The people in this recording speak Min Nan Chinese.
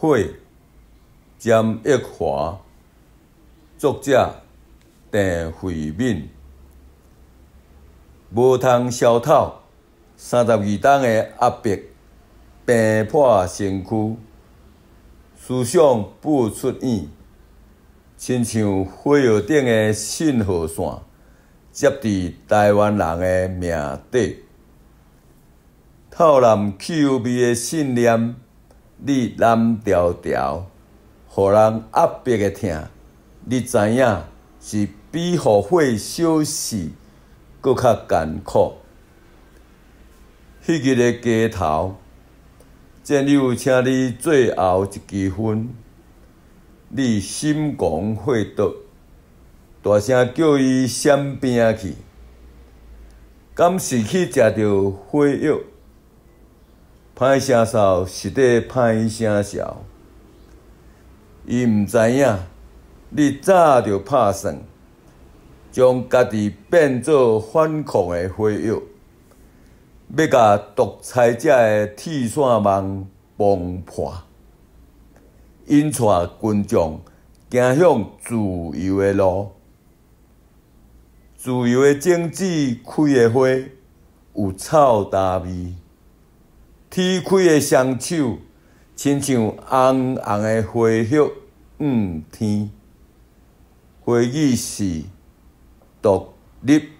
火，詹益華，作者鄭慧敏。無通消透，32冬的壓迫，病破身軀，思想不出院，親像火藥頂的信號線，接佇臺灣人的命底。透濫氣味的信念，你藍調調，予人壓迫的疼，你知影是比予火燒死閣較艱苦。彼日的街頭，戰友請你最後一支煙，你心狂火熱，大聲叫伊閃邊去，敢是去食著火藥？歹聲嗽是咧歹聲笑，伊毋知影，你早就拍算，將家己變做反抗的火藥，欲共獨裁者的鐵線網崩破，引帶群眾行向自由的路。自由的種子開的花有臭焦味。铁開的雙手，親像紅紅的花葉向天。花語是獨立。